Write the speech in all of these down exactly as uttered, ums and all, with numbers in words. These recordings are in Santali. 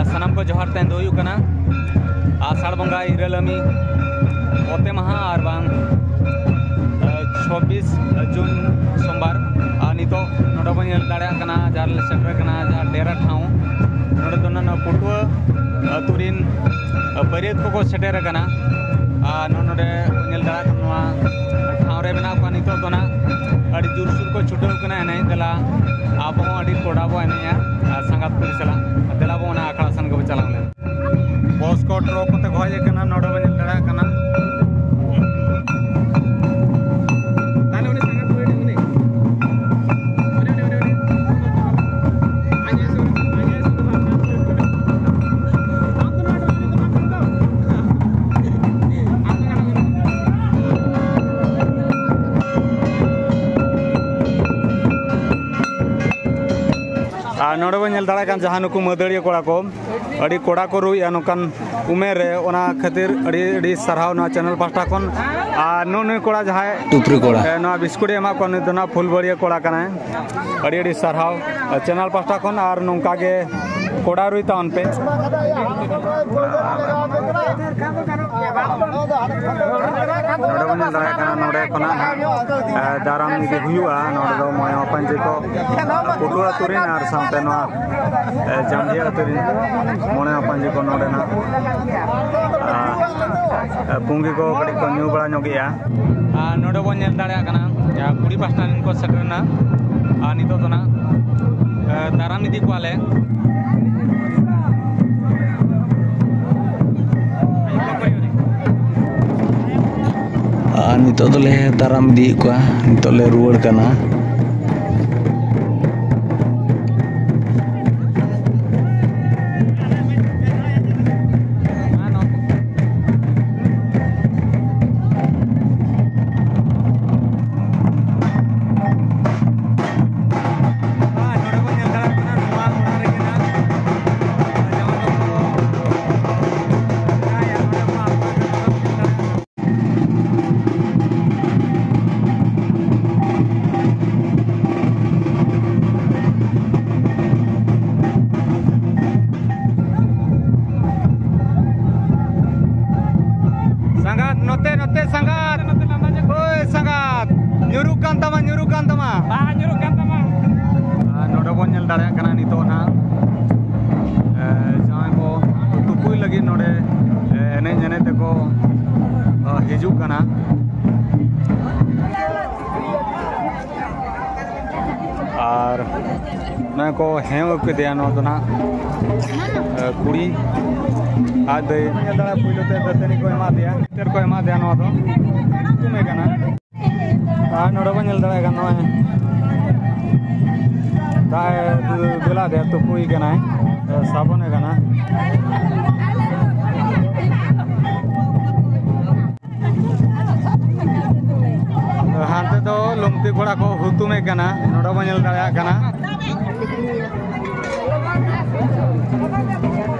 ᱥᱟᱱᱟᱢ ᱠᱚ ᱡᱚᱦᱟᱨ᱾ ᱛᱮᱦᱮᱧ ᱫᱚ ᱦᱩᱭᱩᱜ ᱠᱟᱱᱟ ᱟᱥᱟᱲ ᱵᱚᱸᱜᱟ ᱤᱨᱟᱹᱞᱟᱹᱢᱤ ᱚᱛᱮ ᱢᱟᱦᱟ, ᱟᱨ ᱵᱟᱝ ᱪᱷᱚᱵᱵᱤᱥ ᱡᱩᱱ ᱥᱳᱢᱵᱟᱨ᱾ ᱟᱨ ᱱᱤᱛᱚᱜ ᱱᱚᱰᱮ ᱵᱚᱱ ᱧᱮᱞ ᱫᱟᱲᱮᱭᱟᱜ ᱠᱟᱱᱟ, ᱡᱟᱦᱟᱸ ᱨᱮᱞᱮ ᱥᱮᱴᱮᱨ ᱠᱟᱱᱟ, ᱡᱟᱦᱟᱸ ᱰᱮᱨᱟ ᱴᱷᱟᱶ, ᱱᱚᱰᱮ ᱫᱚ ᱱᱟᱜ ᱯᱟᱹᱴᱷᱩᱣᱟᱹ ᱟᱹᱛᱩ ᱨᱤᱱ ᱵᱟᱹᱨᱭᱟᱹᱛ ᱠᱚᱠᱚ ᱥᱮᱴᱮᱨ ᱟᱠᱟᱱᱟ᱾ ᱟᱨ ᱱᱚᱜᱼᱚ ᱱᱚᱰᱮ ᱧᱮᱞ ᱫᱟᱲᱮᱭᱟᱜ ᱠᱟᱱᱟ, ᱱᱚᱣᱟ ᱴᱷᱟᱶ ᱨᱮ ᱢᱮᱱᱟᱜ ᱠᱚᱣᱟ᱾ ᱱᱤᱛᱚᱜ ᱫᱚ ᱱᱟᱜ ᱟᱹᱰᱤ ᱡᱳᱨᱥᱳᱨ ᱠᱚ ᱪᱷᱩᱴᱟᱹᱣ ᱠᱟᱱᱟ ᱮᱱᱮᱡ᱾ ᱫᱮᱞᱟ ᱟᱵᱚ ᱦᱚᱸ ᱟᱹᱰᱤ ᱠᱚᱰᱟ ᱵᱚ ᱮᱱᱮᱡᱼᱟ ᱟᱨ ᱥᱟᱸᱜᱟᱛ ᱠᱩᱲᱤ ᱥᱟᱞᱟᱜ᱾ ᱫᱮᱞᱟ ᱵᱚ ᱚᱱᱟ ᱟᱠᱷᱲᱟ ᱥᱮᱱ ᱜᱮᱵᱚ ᱪᱟᱞᱟᱣ ᱞᱮᱱ᱾ ᱵᱚᱥ ᱠᱚ ᱴᱨᱚᱠ ᱠᱚᱛᱮ ᱠᱚ ᱦᱮᱡ ᱟᱠᱟᱱᱟ, ᱱᱚᱰᱮ ᱵᱚ ᱧᱮᱞ ᱫᱟᱲᱮᱭᱟᱜ ᱠᱟᱱᱟ᱾ ᱛᱟᱦᱞᱮ ᱩᱱᱤ ᱥᱟᱸᱜᱟᱛ ᱠᱩᱲᱤ ᱩᱱᱤ, ᱩᱱᱤ, ᱩᱱᱤ, ᱩᱱᱤ, ᱩᱱᱤ᱾ ᱟᱨ ᱱᱚᱰᱮ ᱵᱚᱱ ᱧᱮᱞ ᱫᱟᱲᱮᱭᱟᱜ ᱠᱟᱱ ᱡᱟᱦᱟᱸ ᱱᱩᱠᱩ ᱢᱟᱹᱫᱟᱹᱲᱤᱭᱟᱹ ᱠᱚᱲᱟ ᱠᱚ, ᱟᱹᱰᱤ ᱠᱚᱲᱟ ᱠᱚ ᱨᱩᱭᱮᱫᱼᱟ ᱱᱚᱝᱠᱟᱱ ᱩᱢᱮᱨ ᱨᱮ, ᱚᱱᱟ ᱠᱷᱟᱹᱛᱤᱨ ᱟᱹᱰᱤ ᱟᱹᱰᱤ ᱥᱟᱨᱦᱟᱣ ᱱᱚᱣᱟ ᱪᱮᱱᱮᱞ ᱯᱟᱦᱴᱟ ᱠᱷᱚᱱ᱾ ᱟᱨ ᱱᱩᱜᱼᱩ ᱱᱩᱭ ᱠᱚᱲᱟ ᱡᱟᱦᱟᱸᱭ ᱴᱩᱯᱨᱤ ᱠᱚᱲᱟ᱾ ᱮ, ᱱᱚᱣᱟ ᱵᱤᱥᱠᱩᱴ ᱮ ᱮᱢᱟᱜ ᱠᱚᱣᱟ, ᱱᱩᱭ ᱫᱚ ᱱᱟᱜ ᱯᱷᱩᱞᱵᱟᱹᱲᱤᱭᱟᱹ ᱠᱚᱲᱟ ᱠᱟᱱᱟᱭ᱾ ᱟᱹᱰᱤ ᱟᱹᱰᱤ ᱥᱟᱨᱦᱟᱣ ᱪᱮᱱᱮᱞ ᱯᱟᱦᱴᱟ ᱠᱷᱚᱱ, ᱟᱨ ᱱᱚᱝᱠᱟ ᱜᱮ ᱠᱚᱲᱟ ᱨᱩᱭ ᱛᱟᱵᱚᱱ ᱯᱮ᱾ ᱱᱚᱰᱮ ᱵᱚᱱ ᱧᱮᱞ ᱫᱟᱲᱮᱭᱟᱜ ᱠᱟᱱᱟ, ᱱᱚᱰᱮ ᱠᱷᱚᱱᱟᱜ ᱱᱟᱦᱟᱜ, ᱮ, ᱫᱟᱨᱟᱢ ᱤᱫᱤ ᱦᱩᱭᱩᱜᱼᱟ᱾ ᱱᱚᱰᱮ ᱫᱚ ᱢᱚᱭᱟ ᱯᱟᱹᱧᱪᱤ ᱠᱚ ᱯᱩᱴᱩᱣᱟᱹ ᱟᱹᱛᱩ ᱨᱮᱱ ᱟᱨ ᱥᱟᱶᱛᱮ ᱱᱚᱣᱟ, ᱮ, ᱡᱟᱢᱡᱤᱭᱟᱹ ᱟᱹᱛᱩ ᱨᱮᱱ ᱢᱚᱬᱮ ᱦᱚᱯᱚᱱ ᱡᱤ ᱠᱚ ᱱᱚᱰᱮᱱᱟᱜ, ᱟ, ᱯᱩᱸᱜᱤ ᱠᱚ ᱠᱟᱹᱴᱤᱡ ᱠᱚ ᱧᱩ ᱵᱟᱲᱟ ᱧᱚᱜᱮᱜᱼᱟ᱾ ᱟᱨ ᱱᱚᱰᱮ ᱵᱚᱱ ᱧᱮᱞ ᱫᱟᱲᱮᱭᱟᱜ ᱠᱟᱱᱟ, ᱡᱟᱦᱟᱸ ᱠᱩᱲᱤ ᱯᱟᱦᱴᱟ ᱨᱮᱱ ᱠᱚ ᱥᱮᱴᱮᱨᱮᱱᱟ᱾ ᱟᱨ ᱱᱤᱛᱚᱜ ᱫᱚ ᱱᱟᱜ, ᱮ, ᱫᱟᱨᱟᱢ ᱤᱫᱤ ᱠᱚᱣᱟᱞᱮ᱾ ᱟᱨ ᱱᱤᱛᱚᱜ ᱫᱚᱞᱮ ᱫᱟᱨᱟᱢ ᱤᱫᱤᱭᱮᱫ ᱠᱚᱣᱟ, ᱱᱤᱛᱚᱜ ᱞᱮ ᱨᱩᱣᱟᱹᱲ ᱠᱟᱱᱟ᱾ ᱠᱟᱱᱟ ᱱᱤᱛᱚᱜ ᱱᱟᱦᱟᱜ᱾ ᱮ, ᱡᱟᱦᱟᱸᱭ ᱠᱚ ᱛᱩᱯᱩᱭ ᱞᱟᱹᱜᱤᱫ ᱱᱚᱰᱮ, ᱮ, ᱮᱱᱮᱡ ᱮᱱᱮᱡ ᱛᱮᱠᱚ, ᱮ, ᱦᱤᱡᱩᱜ ᱠᱟᱱᱟ᱾ ᱟᱨ ᱱᱚᱜᱼᱚᱭ ᱠᱚ ᱦᱮᱸ ᱠᱮᱫᱮᱭᱟ ᱱᱚᱣᱟ ᱫᱚ ᱱᱟᱦᱟᱜ, ᱮ, ᱠᱩᱲᱤ ᱟᱡ ᱫᱟᱹᱭ᱾ ᱧᱮᱞ ᱫᱟᱲᱮᱭᱟᱜᱼᱟ, ᱯᱩᱭᱞᱩ ᱛᱮ ᱫᱟᱹᱛᱟᱹᱱᱤ ᱠᱚ ᱮᱢᱟ ᱫᱮᱭᱟ, ᱪᱤᱛᱟᱹᱨ ᱠᱚ ᱮᱢᱟ ᱫᱮᱭᱟ ᱱᱚᱣᱟ ᱫᱚ ᱧᱩᱛᱩᱢᱮ ᱠᱟᱱᱟ᱾ ᱟᱨ ᱱᱚᱰᱮ ᱵᱚᱱ ᱧᱮᱞ ᱫᱟᱲᱮᱭᱟᱜ ᱠᱟᱱᱟ, ᱱᱚᱜᱼᱚᱭ ᱫᱟᱜ ᱮ ᱫᱩᱞ ᱟᱫᱮᱭᱟ, ᱛᱩᱯᱩᱭ ᱠᱟᱱᱟᱭ, ᱥᱟᱵᱚᱱᱮ ᱠᱟᱱᱟ᱾ ᱦᱟᱱᱛᱮ ᱫᱚ ᱞᱩᱝᱛᱤ ᱠᱚᱲᱟ ᱠᱚ ᱦᱩᱛᱩᱢᱮ ᱠᱟᱱᱟ, ᱱᱚᱰᱮ ᱵᱚᱱ ᱧᱮᱞ ᱫᱟᱲᱮᱭᱟᱜ ᱠᱟᱱᱟ᱾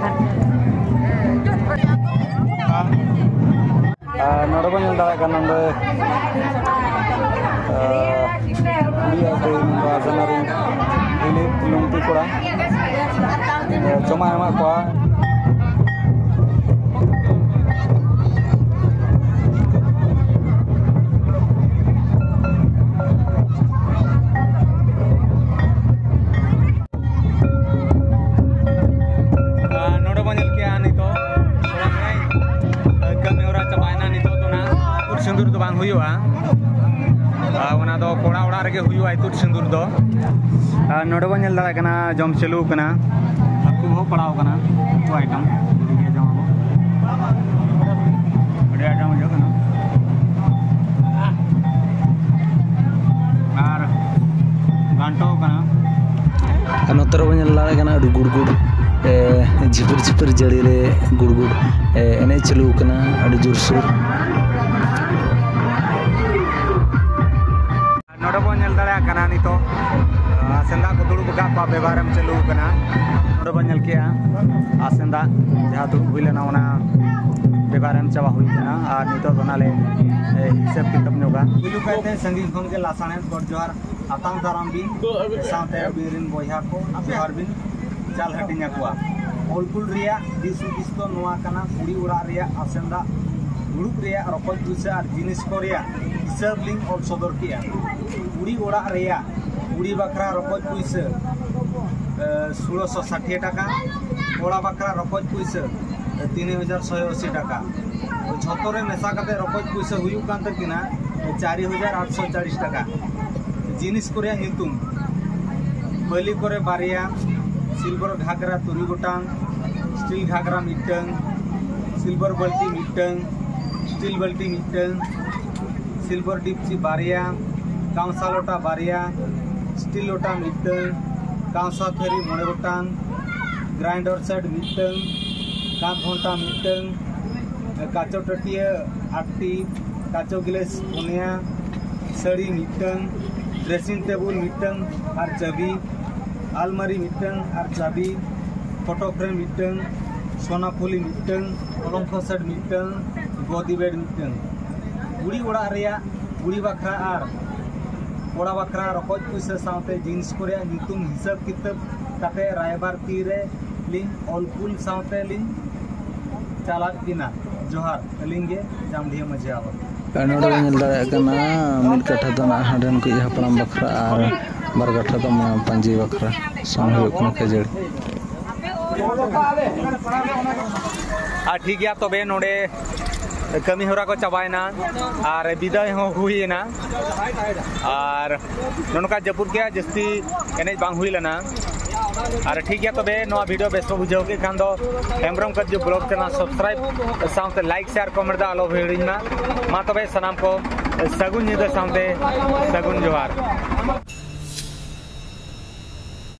ᱟᱨ ᱱᱚᱰᱮ ᱵᱚᱱ ᱧᱮᱞ ᱫᱟᱲᱮᱭᱟᱜ ᱠᱟᱱᱟ, ᱱᱚᱰᱮ, ᱟᱨ, ᱠᱩᱲᱤ ᱟᱨ ᱠᱩᱲᱤ ᱱᱚᱝᱠᱟ ᱥᱮᱱᱟ ᱨᱮᱱ ᱦᱤᱞᱤ ᱞᱩᱝᱛᱤ ᱠᱚᱲᱟ, ᱟᱨ, ᱡᱚᱢᱟᱜ ᱮᱢᱟᱜ ᱠᱚᱣᱟ᱾ ᱟᱨ ᱱᱚᱰᱮ ᱵᱚᱱ ᱧᱮᱞ ᱠᱮᱜᱼᱟ ᱱᱤᱛᱚᱜ ᱠᱟᱹᱢᱤ ᱦᱚᱨᱟ ᱪᱟᱵᱟᱭᱮᱱᱟ᱾ ᱱᱤᱛᱚᱜ ᱫᱚ ᱱᱟᱜ ᱤᱛᱩᱫ ᱥᱤᱸᱫᱩᱨ ᱫᱚ ᱵᱟᱝ ᱦᱩᱭᱩᱜᱼᱟ, ᱟᱨ ᱚᱱᱟ ᱫᱚ ᱠᱚᱲᱟ ᱚᱲᱟᱜ ᱨᱮᱜᱮ ᱦᱩᱭᱩᱜᱼᱟ ᱤᱛᱩᱫ ᱥᱤᱸᱫᱩᱨ ᱫᱚ᱾ ᱟᱨ ᱱᱚᱰᱮ ᱵᱚᱱ ᱧᱮᱞ ᱫᱟᱲᱮᱭᱟᱜ ᱠᱟᱱᱟ, ᱡᱚᱢ ᱪᱟᱹᱞᱩ ᱠᱟᱱᱟ, ᱦᱟᱹᱠᱩ ᱦᱚᱸ ᱯᱟᱲᱟᱣ ᱠᱟᱱᱟ, ᱩᱛᱩ item ᱡᱚᱢ ᱟᱵᱚ, ᱟᱹᱰᱤ item ᱦᱩᱭᱩᱜ ᱠᱟᱱᱟ᱾ ᱟᱨ ᱜᱷᱟᱱᱴᱚ ᱠᱟᱱᱟ᱾ ᱟᱨ ᱱᱚᱛᱮ ᱨᱮᱵᱚᱱ ᱧᱮᱞ ᱫᱟᱲᱮᱭᱟᱜ ᱠᱟᱱᱟ ᱟᱹᱰᱤ ᱜᱩᱲᱜᱩᱲ, ᱮ, ᱡᱷᱤᱯᱤᱨ ᱡᱷᱤᱯᱤᱨ ᱡᱟᱹᱲᱤ ᱨᱮ ᱜᱩᱲᱜᱩᱲ, ᱮ, ᱮᱱᱮᱡ ᱪᱟᱹᱞᱩ ᱠᱟᱱᱟ ᱟᱹᱰᱤ ᱡᱳᱨᱥᱳᱨ᱾ ᱱᱚᱰᱮ ᱵᱚᱱ ᱧᱮᱞ ᱫᱟᱲᱮᱭᱟᱜ ᱠᱟᱱᱟ ᱱᱤᱛᱚᱜ, ᱟ, ᱥᱮᱸᱫᱽᱨᱟ ᱠᱚ ᱫᱩᱲᱩᱵ ᱟᱠᱟᱫ ᱠᱚᱣᱟ, ᱵᱮᱵᱷᱟᱨ ᱮᱢ ᱪᱟᱹᱞᱩ ᱟᱠᱟᱱᱟ᱾ ᱱᱚᱰᱮ ᱵᱚᱱ ᱧᱮᱞ ᱠᱮᱜᱼᱟ, ᱟ, ᱥᱮᱸᱫᱽᱨᱟ ᱡᱟᱦᱟᱸ ᱫᱩᱲᱩᱵ ᱦᱩᱭ ᱞᱮᱱᱟ, ᱚᱱᱟ ᱵᱮᱵᱷᱟᱨ ᱮᱢ ᱪᱟᱵᱟ ᱦᱩᱭ ᱠᱟᱱᱟ᱾ ᱟᱨ ᱱᱤᱛᱚᱜ ᱫᱚ ᱚᱱᱟ ᱞᱮ, ᱮ, ᱦᱤᱥᱟᱹᱵ ᱠᱤᱛᱟᱹᱵ ᱧᱚᱜᱟ᱾ ᱯᱩᱭᱞᱩ ᱠᱟᱭᱛᱮ ᱥᱟᱺᱜᱤᱧ ᱠᱷᱚᱱ ᱜᱮ ᱞᱟᱥᱟᱲᱦᱮᱫ ᱜᱚᱰ ᱡᱚᱦᱟᱨ ᱟᱛᱟᱝ ᱫᱟᱨᱟᱢ ᱵᱤᱱ, ᱥᱟᱶᱛᱮ ᱟᱹᱵᱤᱱ ᱨᱤᱱ ᱵᱚᱭᱦᱟ ᱠᱚ ᱡᱚᱦᱟᱨ ᱵᱤᱱ ᱪᱟᱞ ᱦᱟᱹᱴᱤᱧ ᱟᱠᱚᱣᱟ᱾ ᱚᱞ ᱠᱩᱞ ᱨᱮᱭᱟᱜ ᱫᱤᱥ ᱦᱩᱫᱤᱥ ᱫᱚ ᱱᱚᱣᱟ ᱠᱟᱱᱟ, ᱠᱩᱲᱤ ᱚᱲᱟᱜ ᱨᱮᱭᱟᱜ ᱟᱥᱮᱱ ᱫᱟᱜ, ᱫᱩᱲᱩᱵ ᱨᱮᱭᱟᱜ ᱨᱚᱠᱚᱡ ᱯᱩᱭᱥᱟᱹ ᱟᱨ ᱡᱤᱱᱤᱥ ᱠᱚ ᱨᱮᱭᱟᱜ ᱦᱤᱥᱟᱹᱵ ᱞᱤᱧ ᱚᱞ ᱥᱚᱫᱚᱨ ᱠᱮᱜᱼᱟ᱾ ᱠᱩᱲᱤ ᱚᱲᱟᱜ ᱨᱮᱭᱟᱜ, ᱠᱩᱲᱤ ᱵᱟᱠᱷᱨᱟ ᱨᱚᱠᱚᱡ ᱯᱩᱭᱥᱟᱹ, ᱥᱳᱞᱳᱥᱚ ᱥᱟᱴᱷᱤᱭᱟ ᱴᱟᱠᱟ᱾ ᱠᱚᱲᱟ ᱵᱟᱠᱷᱨᱟ ᱨᱚᱠᱚᱡ ᱯᱩᱭᱥᱟᱹ ᱛᱤᱱ ᱦᱟᱡᱟᱨ ᱥᱚᱭ ᱟᱥᱤ ᱴᱟᱠᱟ᱾ ᱡᱷᱚᱛᱚ ᱨᱮ ᱢᱮᱥᱟ ᱠᱟᱛᱮ ᱨᱚᱠᱚᱡ ᱯᱩᱭᱥᱟᱹ ᱦᱩᱭᱩᱜ ᱠᱟᱱ ᱛᱟᱹᱠᱤᱱᱟ ᱪᱟᱨ ᱦᱟᱡᱟᱨ ᱟᱴᱥᱚ ᱪᱟᱞᱤᱥ ᱴᱟᱠᱟ᱾ ᱡᱤᱱᱤᱥ ᱠᱚ ᱨᱮᱭᱟᱜ ᱧᱩᱛᱩᱢ: ᱵᱟᱹᱞᱤ ᱠᱚᱨᱮ ᱵᱟᱨᱭᱟ, ᱥᱤᱞᱵᱷᱟᱨ ᱜᱷᱟᱜᱽᱨᱟ ᱛᱩᱨᱩᱭ ᱜᱚᱴᱟᱝ, ᱥᱴᱤᱞ ᱜᱷᱟᱜᱽᱨᱟ ᱢᱤᱫᱴᱟᱝ, ᱥᱤᱞᱵᱷᱟᱨ ᱵᱟᱹᱞᱴᱤ ᱢᱤᱫᱴᱟᱝ, ᱥᱴᱤᱞ ᱵᱟᱹᱞᱴᱤ ᱢᱤᱫᱴᱟᱝ, ᱥᱤᱞᱵᱷᱟᱨ ᱰᱤᱯᱪᱤ ᱵᱟᱨᱭᱟ, ᱠᱟᱸᱥᱟ ᱞᱚᱴᱟ ᱵᱟᱨᱭᱟ, ᱥᱴᱤᱞ ᱞᱚᱴᱟ ᱢᱤᱫᱴᱟᱝ, ᱠᱟᱸᱥᱟ ᱛᱷᱟᱹᱨᱤ ᱢᱚᱬᱮ ᱜᱚᱴᱟᱝ, ᱜᱨᱟᱭᱤᱱᱰᱟᱨ ᱥᱮᱴ ᱢᱤᱫᱴᱟᱝ, ᱠᱟᱸᱛ ᱜᱷᱚᱱᱴᱟ ᱢᱤᱫᱴᱟᱝ, ᱠᱟᱪᱚ ᱴᱟᱹᱴᱤᱭᱟᱹ ᱟᱴᱴᱤ, ᱠᱟᱪᱚ ᱜᱤᱞᱟᱹᱥ ᱯᱩᱱᱭᱟ, ᱥᱟᱹᱲᱤ ᱢᱤᱫᱴᱟᱝ, ᱰᱨᱮᱥᱤᱝ ᱴᱮᱵᱩᱞ ᱢᱤᱫᱴᱟᱝ ᱟᱨ ᱪᱟᱹᱵᱤ, ᱟᱞᱢᱟᱨᱤ ᱢᱤᱫᱴᱟᱝ ᱟᱨ ᱪᱟᱹᱵᱤ, ᱯᱷᱳᱴᱳ ᱯᱷᱨᱮᱢ ᱢᱤᱫᱴᱟᱝ, ᱥᱳᱱᱟ ᱯᱷᱩᱞᱤ ᱢᱤᱫᱴᱟᱝ, ᱠᱚᱞᱚᱝᱠᱷᱚ ᱥᱮᱴ ᱢᱤᱫᱴᱟᱝ, ᱜᱚᱫᱤ ᱵᱮᱰ ᱢᱤᱫᱴᱟᱝ᱾ ᱠᱩᱲᱤ ᱚᱲᱟᱜ ᱨᱮᱭᱟᱜ ᱠᱩᱲᱤ ᱵᱟᱠᱷᱨᱟ ᱟᱨ ᱠᱚᱲᱟ ᱵᱟᱠᱷᱨᱟ ᱨᱚᱠᱚᱡ ᱯᱩᱭᱥᱟᱹ ᱥᱟᱶᱛᱮ ᱡᱤᱱᱤᱥ ᱠᱚ ᱨᱮᱭᱟᱜ ᱧᱩᱛᱩᱢ ᱦᱤᱥᱟᱹᱵ ᱠᱤᱛᱟᱹᱵ ᱠᱟᱛᱮ ᱨᱟᱭᱵᱟᱨ ᱛᱤ ᱨᱮ ᱞᱤᱧ ᱚᱞ ᱠᱩᱞ ᱥᱟᱶᱛᱮ ᱞᱤᱧ ᱪᱟᱞᱟᱜ ᱠᱤᱱᱟ᱾ ᱡᱚᱦᱟᱨ, ᱟᱹᱞᱤᱧ ᱜᱮ ᱡᱟᱢᱰᱤᱦᱟᱹ ᱢᱟᱹᱡᱷᱤ ᱵᱟᱵᱟ᱾ ᱟᱨ ᱱᱚᱰᱮ ᱵᱚᱱ ᱧᱮᱞ ᱫᱟᱲᱮᱭᱟᱜ ᱠᱟᱱᱟ, ᱢᱤᱫ ᱠᱟᱴᱷᱟ ᱫᱚ ᱱᱟᱜ ᱦᱟᱸᱰᱮᱱ ᱠᱚ ᱦᱟᱯᱲᱟᱢ ᱵᱟᱠᱷᱨᱟ ᱟᱨ ᱵᱟᱨ ᱠᱟᱴᱷᱟ ᱫᱚ ᱢᱟᱨᱟᱝ ᱯᱟᱹᱧᱡᱤ ᱵᱟᱠᱷᱨᱟ ᱥᱚᱝ ᱦᱩᱭᱩᱜ ᱠᱟᱱᱟ ᱠᱷᱟᱹᱡᱟᱹᱲᱤ᱾ ᱟᱨ ᱴᱷᱤᱠ ᱜᱮᱭᱟ, ᱛᱚᱵᱮ ᱱᱚᱰᱮ ᱠᱟᱹᱢᱤ ᱦᱚᱨᱟ ᱠᱚ ᱪᱟᱵᱟᱭᱮᱱᱟ ᱟᱨ ᱵᱤᱫᱟᱹᱭ ᱦᱚᱸ ᱦᱩᱭᱮᱱᱟ᱾ ᱟᱨ ᱱᱚᱜᱼᱚ ᱱᱚᱝᱠᱟ ᱡᱟᱹᱯᱩᱫ ᱜᱮ ᱡᱟᱹᱥᱛᱤ ᱮᱱᱮᱡ ᱵᱟᱝ ᱦᱩᱭ ᱞᱮᱱᱟ᱾ ᱟᱨ ᱴᱷᱤᱠ ᱜᱮᱭᱟ, ᱛᱚᱵᱮ ᱱᱚᱣᱟ ᱵᱷᱤᱰᱤᱭᱳ ᱵᱮᱥ ᱯᱮ ᱵᱩᱡᱷᱟᱹᱣ ᱠᱮᱫ ᱠᱷᱟᱱ ᱫᱚ ᱦᱮᱢᱵᱨᱚᱢ ᱠᱟᱹᱨᱡᱩ ᱵᱞᱚᱜ ᱪᱮᱱᱮᱞ ᱥᱟᱵᱥᱠᱨᱟᱭᱤᱵ ᱥᱟᱶᱛᱮ ᱞᱟᱭᱤᱠ, ᱥᱮᱭᱟᱨ, ᱠᱚᱢᱮᱱᱴ ᱫᱚ ᱟᱞᱚ ᱦᱤᱲᱤᱧ ᱢᱟ᱾ ᱢᱟ ᱛᱚᱵᱮ ᱥᱟᱱᱟᱢ ᱠᱚ ᱥᱟᱹᱜᱩᱱ ᱧᱤᱫᱟᱹ ᱥᱟᱶᱛᱮ ᱥᱟᱹᱜᱩᱱ ᱡᱚᱦᱟᱨ᱾